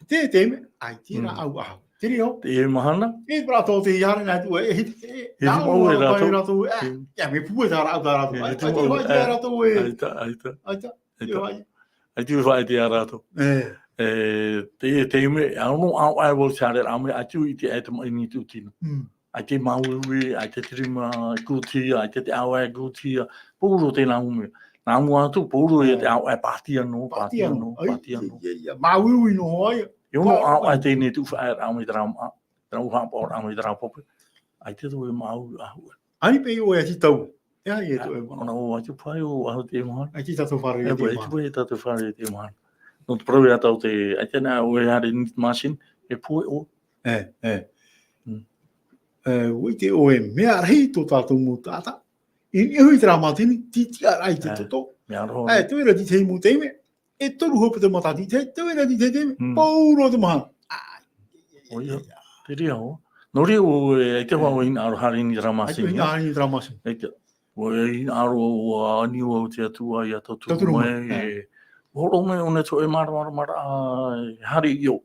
Te, te mea, ai, te, mm, rāʻau, ā. Te reo. Te mahana? E, rā tō te iare nā tu, e, e, e, e, hiti mau e rātou. Rātou, e, mm, ia, me pū e tā rāʻau, tā rātou. E, ai, hiti ai, mau, ai, e, rātou, e. Ai tā, ai tā. Ai tā. Ai tā. Ai tā. Ai tū e faʻaʻite ia rātou. E. E, te, te mea, ʻaore ʻāvaʻe vau te haere rā mai, ai tū i te, ai te maʻi ni tū tino. Mm. Ai te māuiui, ai te tirima gouache, ai te, te ʻāvaʻe gouache, pōuru tēnā mau mea. Nā mua atu, pōuru ia te ʻāvaʻe pātia noa, pātia noa, pātia noa. Ia, ia, māuiui noa ia. E ono ʻāvaʻe teie tū faʻaʻite rā mai terā mā, terā haʻapaʻo rā mai terā pope. Ai te tō e māuiui ʻahu. Ani pē ʻoe a te tau. E ai e tō e mā. Ana o ai te pai o ahu te mahana. Ai te tātou fare e te mahana. Ai te pai tātou fare e te mahana. Nō te parau ia tau te, ai tēnā ʻoe haere ni te machine, e poe ʻoe. E, e. Mm. E, ʻua ʻite ʻoe, mea rahi tō tātou mau taʻata. I niʻa i terā mātini, tītiʻa rā i te toto. Mea roa. E, tē vai ra te tahi mau taime, e toru hopeʻa te matahiti, tē vai ra te tahi taime, mm, pōuru te mahana. ʻOia, te reira hoʻi. Nō reira, ʻua, e, ʻaita hoʻi ʻoe hinaʻaro haere i terā mātini. ʻAita hoʻi hinaʻaro haere i terā mātini. ʻAita. ʻUa hinaʻaro, ʻua ani au te Atua ia tauturu mai, e, ʻua hōroʻa mai ʻōna tō e māramarama, e, haere i ʻō.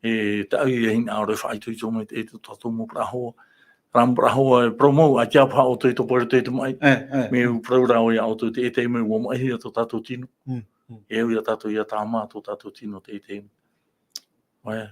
E taʻu ia hinaʻaro e faʻaitoito mai te, e tō tātou mau parahoa. Rā mau parahoa, e parau mau, ʻaita paha ʻoutou i topa i roto i te maʻi. E, e. Mea parau rā ʻoe ia ʻoutou te, e taime ʻua maʻihia tō tātou tino. Mm, mm. E au ia tātou ia tāmā tō tātou tino te, e taime. ʻOia.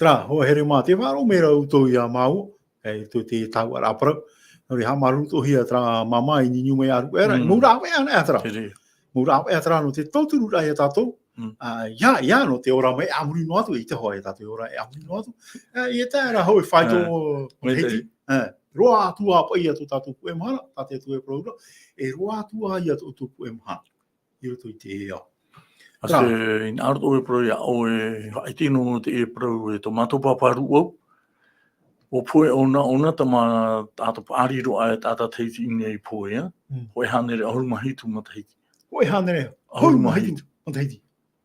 Terā, hoa here mā, tē faʻaroʻo mai ra ʻoutou ia māua, e, tō te tāuʻaraʻa parau. Nō reira, haʻamāuruuru atoʻa hia terā māmā i niuniu mai ā rūʻera, mm, mau rāveʻa anaʻe terā. Te reira. Mau rāveʻa terā nō te tautururaʻa ia tātou. Mm. Ā, ia, ia, nō te ora mai ā muri noa atu, ʻaita hoʻi ia tātou e ora ā muri noa atu. Ā, ia tae ra hoʻi faito, ā, matahiti. Ā, roa atu ā paʻi ia tō tātou puʻe mahana, tā te Atua e parau ra, e roa atu ā ia tō ʻoutou puʻe mahana. I roto i te ao. Ā, terā. Hinaʻaro ʻoe e parau ia ʻoe, e faʻaʻite noa te parau e tō mātou pāpā rūʻau. ʻUa pohe ʻōna, ʻōna tama, taʻata paʻari roa, e taʻata Tahiti i ʻō nei i pohe, ā? Mm. Hōʻē hānere ʻahuru mā hitu matahiti. Hōʻē hānere ʻahuru mā hitu matahiti.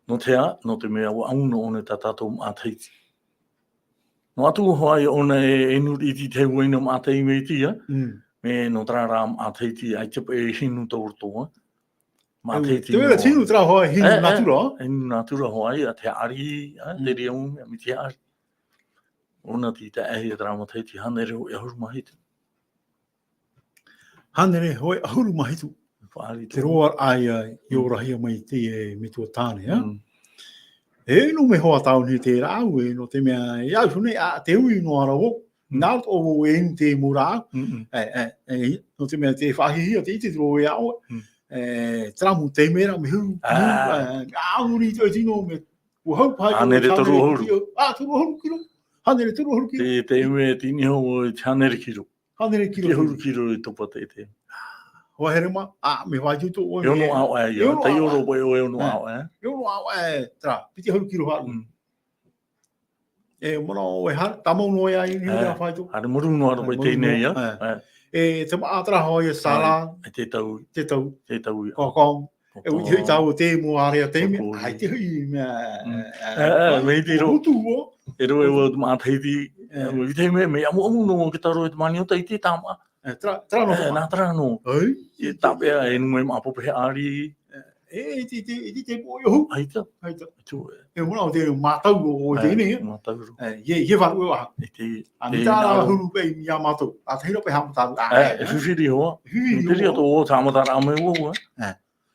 Nō te aha, nō te mea ʻua ʻamu noa ʻōna tā tātou māʻa Tahiti. Noa atu hoʻi ʻōna e, e nuri i te tahi uaina maʻa Tahiti, ā? Mm. Mea nō terā rā maʻa Tahiti, ʻaita paʻi e hinu tō roto, ā? Maʻa Tahiti noa. Tē vai ra te hinu terā hoʻi, hinu nātura. E, e, hinu nātura hoʻi, ā, te haʻari, ā, mm, te reira mau mea, mai te haʻari. ʻŌna tei tae hia terā matahiti hānere hōʻē ʻahuru mā hitu. Hānere hōʻē ʻahuru mā hitu. Faʻaari tō. Te roaraʻa ia i orahia mai te, e, metua tāne, ā? Mm. E, nō mea hoa tāone te rāʻau, e, nō te mea, e au nei, ā, tē ui noa ra vau. Mm. Nā roto vau e inu te mau rāʻau. Mm, mm. E, e, e, nō te mea tē faʻahiahia te ʻite atu ra vau ia ʻoe. Mm. E, terā mau taime ra, mea huru, ā, huru, ā, ā, muri i te tino, mea, ʻua hau paha, hānere toru ʻahuru. Ā, toru ʻahuru kiro. Hānere toru ʻahuru kiro. Te, te mea, te niho, te hānere kiro. Hānere kiro. Te huru kiro i topa te, te. Hoa here mā, ā, mea faʻaitoito ʻoe. E ono ʻāvaʻe ia, e ono ʻāvaʻe. Taiʻo roa paʻi ʻoe e ono ʻāvaʻe. E ono ʻāvaʻe, terā, piti ʻahuru kiro haʻaku. Mm. E, manaʻo e haere, tāmau noa ia i niʻa i te faito. Haere muru noa ra paʻi teie nei, ā. E, te maʻa terā hoʻi e sālā. E, te tau. Te tau. Te tau ia. Kōkong. E, ʻua ʻite hoʻi tāua te mau area taime, ʻaita hoʻi mea, mm, e, e, e, mea iti roa. Utu roa. E rave vau te maʻa Tahiti, e, ʻua ʻite mea, mea ʻamuʻamu noa te taro e te maniota i te tāmā. E, terā, terā nō te maʻa. E, nā terā nō. Ai. E tāpeʻa, e nū mai maʻa pope haʻari. E, e, iti, iti, iti te poʻi ohu. ʻAita. ʻAita. ʻAita, e. E, manaʻo te mātau o, o teie nei, e. Mātau roa. E, ie, ie faʻaruʻe vau. E te, a, te mea terā huru paʻi ia mātou. ʻA tahi ra paʻi haʻamataraʻa. E, e, e fifiri hoʻi. E fifiri hoʻi. Te reira tō ʻoe haʻamataraʻa mai vau, e. E.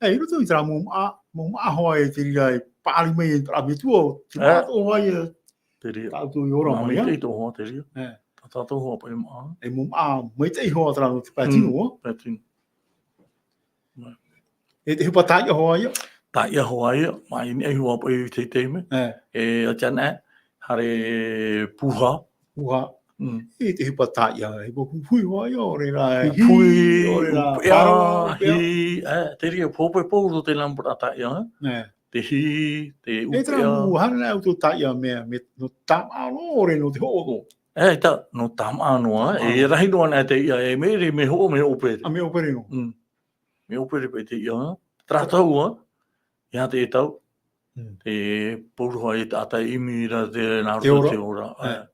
E, i roto i terā mau māʻa, mau māʻa hoʻi e te reira e paʻari mai e terā metua, te māʻa atoʻa hoʻi e. Te reira. Tātou i ora mai, ā? Māʻa maitaʻi atoʻa hoʻi te reira. E. Tā tātou hoʻi paʻi māʻa. E mau māʻa maitaʻi hoʻi terā nō te pae tino, ā? Pae tino. E te ʻohipa tāiʻa hoʻi ïa? Tāiʻa hoʻi ïa, mai nei hoʻi paʻi i teie nei. E. E, a Tiana, haere pūhā. Pūhā. Mm. E te ʻohipa tāiʻa, e ʻohipa pupuhi hoʻi ïa, ʻo reira, pupuhi, ʻo reira, ʻupeʻa, paraoa, ʻupeʻa. Hī, e, te reira, pōpē pauroa te nā mau tāiʻa, e? E. Te hī, te ʻupeʻa. E terā mau, haere nā ʻoutou tāiʻa mea, mea, nō tāmāʻa roa, ʻore nō te hoʻo roa. E, ʻaita, nō tāmāʻa noa, e, tāmāʻa. Rahi noa anaʻe te iʻa, e, mea ʻere, mea hoʻo, mea ʻōpere. ʻĀ, mea ʻōpere noa. Mm. Mea ʻōpere paʻi te iʻa, ā. Terā tau, ā. Ia te tau. Mm. Te pauroa e taʻata e ʻimi ra te, nā roto i te ora. Te ora. E. Ā.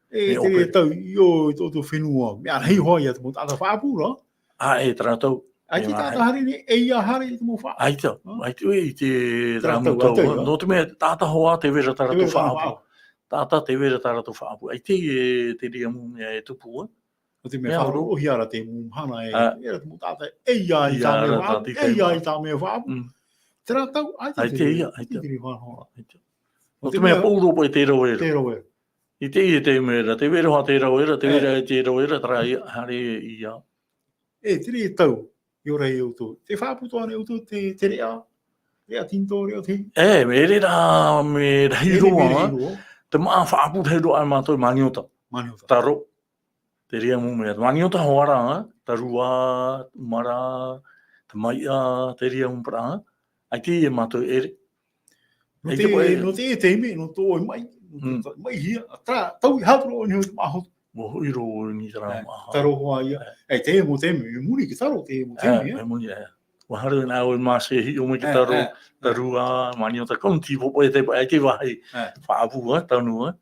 E, mea ʻōpere. Terā tau, i ʻō, i tō, tō fenua. Mea rahi hoʻi ia te mau taʻata faʻaʻapu ra. Ā, e, terā tau. ʻAita e taʻata haere nei, e ia haere i te mau faʻaʻapu. ʻAita, ā? ʻAita, e, i te terā tau, mau tau, ʻaita, ā. Nō te mea, taʻata hoʻi, tē vai ra tā rātou faʻaʻapu. Te vai ra tā rātou faʻaʻapu. Taʻata, tē vai ra tā rātou faʻaʻapu. ʻAita e, terā mau mea e tupu, ā. Nō te mea, mea faʻaroʻohia ra te mau mahana e, ā. E ra te mau taʻata, e ia i tā mea faʻaʻapu, e ia i tā mea faʻaʻapu. Mm. Terā tau, ʻaita, ʻaita te, ia, ʻaita. Te vai ra. ʻAita. Nō te mea, pauroa paʻi te rauera. Te rauera. I te, i te mea ra, tē vai ra te rauera, tē vai ra te rauera, terā ia, haere ia. E, terā tau, i ora ia ʻoutou. Tē faʻaʻapu atoʻa nei ʻoutou te, te reʻa, reʻa tīnitō, reʻa te. E, mea ʻere rā, mea rahi roa, mea rahi roa. Te māʻa faʻaʻapu rahi roa, ʻaita mātou maniota. Maniota. Taro. Terā mau mea. Maniota hoʻi ra, ā, tārua, ʻumara, tamaiʻa, terā mau parau, ā. ʻAita e mātou e ʻere. Nō te, nō te, e te mea, nō tō ʻoe maʻi, nō te, mm, maʻihia, terā, tau i hatu roa nei te māʻa hotu. Ua hoʻi roa nei terā māʻa. Taro hoʻi ia. E, te mau taime, mea moni te taro, te mau taime, e, mea moni, e. Ua haere na ʻoe māsē e hiʻo mai te taro, e, tārua, maniota, kau tei popo e te, e te vāhi. E. Faʻaʻapu, ā, tanu, ā.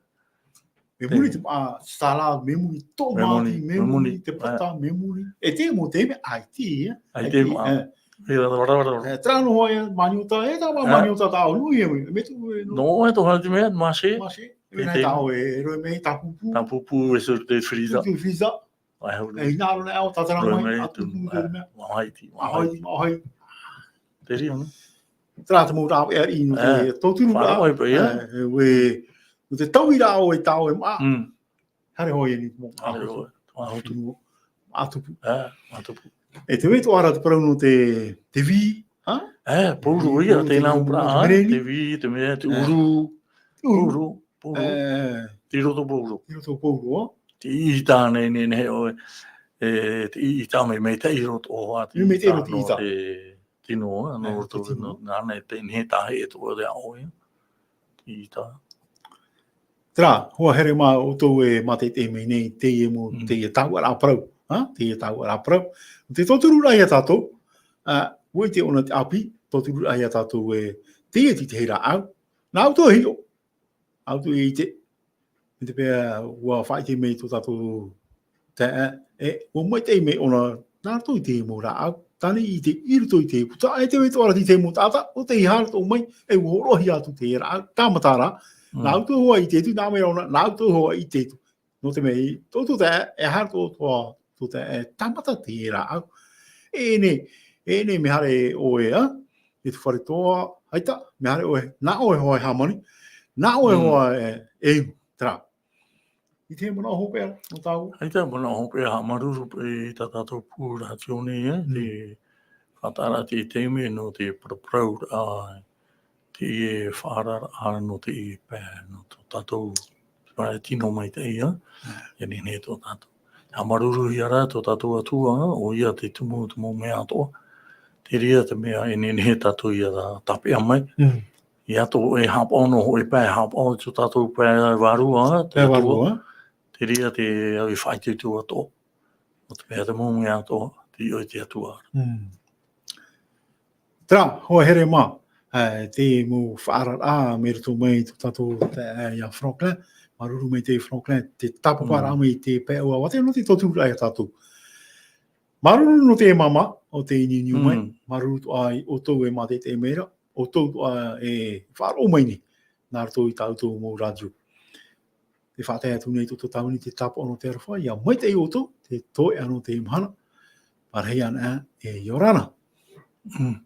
Mea moni te māʻa, salad, mea moni tōmāti, mea moni te pata, mea moni. E te mau taime, ʻaita, ā. ʻAita, ā. E, ra, ra, ra, ra. E, terā noa hoʻi, maniota, e, tā māʻa maniota tāʻu nui, e, mea tū, e, nō. Nō, e, tō hara te mea, māsē. Māsē. E, e, tā ʻoe, e, rohe mai, tāpūpū. Tāpūpū, e, suru te freezer. Suru te freezer. Ai, hau. E, i nā rohe, ā, tātara mai, rohe mai, ā, tūpū, tūpū, ā, mea. Māʻa iti, māʻa iti. Māʻa iti. Terā, nō. Terā te mau rāveʻa i nō te, e, tauturu ra. Faʻaroʻo ai paʻi, e. E, e, ʻoe, nō te tauiraʻa o tā ʻoe māʻa. Mm. Haere hoʻi nei te mau māʻa hotu. Māʻa hotu. Māʻa tupu. E, māʻa tupu. E te vai atoʻa ra te parau nō te, te vī, ha? E, pauroa ia, te nau parau, te vī, te mea, te uru. Te uru. Pauroa, pauroa. E. Tei roto pauroa. Tei roto pauroa. Te ʻiʻita nei, nei, nei, ʻoe. E, te ʻiʻita mai, mai te roto o hoa, te ʻiʻita. Mai te roto ʻiʻita. Te tino, ā, nō roto, nā, nā, nei te, nei tahi e tō te ao ia. Tei tā. Terā, ʻua haere mā ʻoutou e mātaʻitaʻi mai nei, teie mau, mm, teie tāuʻaraʻa parau, ha? Teie tāuʻaraʻa parau. Te tauturu ra ia tātou, ā, ʻua ʻite ʻōna te ʻāpī, tauturu ra ia tātou e, teie te, te rāʻau. Nā ʻoutou e hiʻo, ʻoutou e ʻite. Mai te peu ʻua faʻaʻite mai tō tātou taeaʻe, e, ʻua maitaʻi mai ʻōna, nā roto i te mau rāʻau, tāne i te, i roto i te puta, e te vai atoʻa ra te mau taʻata, ʻo tei haere atoʻa mai, e ʻua hōroʻahia atu te rāʻau, tāmata ra, mm, nā ʻoutou hoʻi e ʻite atu, nā mua ra ʻōna, nā ʻoutou hoʻi e ʻite atu. Nō te mea, tō, tō taeaʻe, e haere atoʻa, tō taeaʻe, e tāmata te rāʻau. E nei, e nei, mea haere ʻoe, ā, i te fare toa, ʻaita, mea haere ʻoe, nā ʻoe hoʻi e hāmani, nā ʻoe, mm, hoʻi e, e imu, terā. I te manaʻo hopeʻa, nō tāua? ʻAita, manaʻo hopeʻa, māuruuru paʻi i tā tātou pū rātio nei, e, mm, te faʻataʻaraʻa i te taime nō te paraparau, ā, teie faʻaararaʻa nō teie pae, nō tō tātou, ā, tino maitaʻi, ā, mm, e nehenehe tō tātou. ʻA māuruuruhia ra tō tātou Atua, ʻoia te tumu, tumu mea atoʻa. Terā te mea e nehenehe tātou ʻia tāpeʻa mai. Mm. ʻIa tō e haʻapaʻo noa hoʻi pae, haʻapaʻo i tō tātou pae vārua, te Atua. Pae vārua. Terā te au i faʻaitoito atoʻa. ʻO te mea te mau mea atoʻa, tei ʻō i te Atua. Mm. Terā, hoa here mā, ā, te mau faʻaararaʻa, mai roto mai tō tātou, ā, ia Franklin, māuruuru maitaʻi Franklin, te tāpaparaʻa, mm, mai te pae ʻua vātea nō te tauturu ra ia tātou. Māuruuru nō te māmā, ʻo tei niuniu mai, mm, māuruuru atoʻa ia ʻoutou e mātaʻitaʻi mai ra, ʻoutou atoʻa e faʻaroʻo mai nei, nā roto i tā ʻoutou mau rātio. Tē faʻatae atu nei tō tātou tāvini te tāpaʻo nō te aroha, ʻia maitaʻi ʻoutou, te toeʻa nō te mahana, pārahi ana, e ʻia ora na. Mm.